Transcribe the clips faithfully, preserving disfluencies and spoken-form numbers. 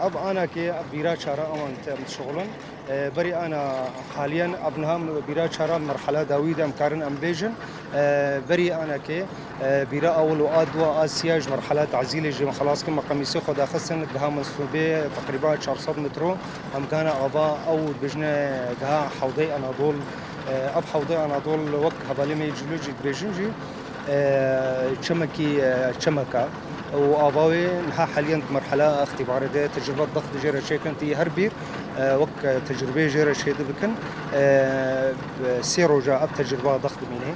Ev anakê, ev bîra çara ewan te em dişixulin. E, berî ana haliyen ev niha bîra çara merhala dawî de em karin em bêjin. E, berî anakê, e, bîra ewil û a dua a siya ji merhala tazîlê jî me xelas kir, me qemîsê xwe daxistin, giha min stûbê teqrîban çar sed metro, em gana ava ew dibêjine giha hewdey Anadol. E, ev hewdey Anadol wek hevalê me yê cîlojî dibêjin jî, e, çemekî, e, çemeka û ava wê niha haliyen di merhala îxtîbarê de tecrûbe dext jê re çêkin tî her bîr, e, wek tecrûbeyê jê re çêdibikin, e, bi sê roja ev tecrûba dext dimîne.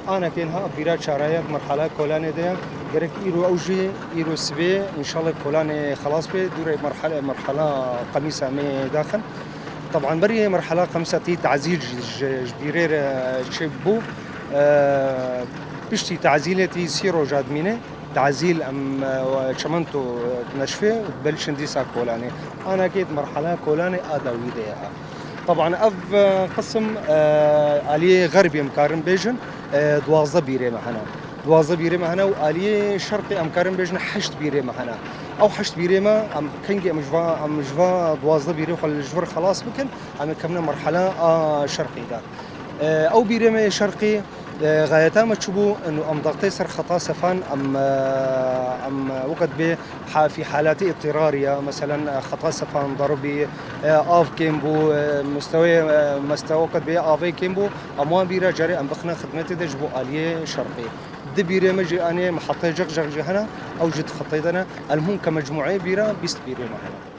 Anekê niha bîra çaraya di merhala kolanê de gerek îro ew jî îro sibê înşallah kolanê xelas bê dûrê merhala, merhala qemîsa me daxin. Teban berî merhala qemîsa tî tazîl jî ji, ji bîrê re çêbû. E, piştî tazîlê tî sî roja dimîne. Tazîl em, e, çimento dineşfê û dibelişin dîsa kolanê. Anakê di merhala kolanê a dawî de ye. Teban ev, e, qisim, e, aliyê xerbî em karin bêjin, e, duwazdeh bîrê me hene. Duwazdeh bîrê me hene û aliyê şerqê em karin bêjin heşt bîrê me hene. Ew heşt bîrê me, em kengî em ji va, em ji va duwazdeh bîrê xwe li ji vir xelas bikin, em ê kevine merhala a şerqê de. E, ew bîrê me yê şerqî, e, xayeta me çi bû, inu em daxtê ser xeta sefan, em, e, em, e, wekit bê ha-, fî halatê îttirarî ya, meselen, e, xeta sefan daribî, e, av kêm bû, e, mistewê, e, mestewe wekit bê avê kêm bû, em wan bîra carê em bixine xidmetê de ji bo aliyê şerqî. Di bîrê me jî anê mihetê Ceqceq jî hene, ew jî di xetê de ne. Elmûm ke mecmûeyê bîra bîst bîrê me hene.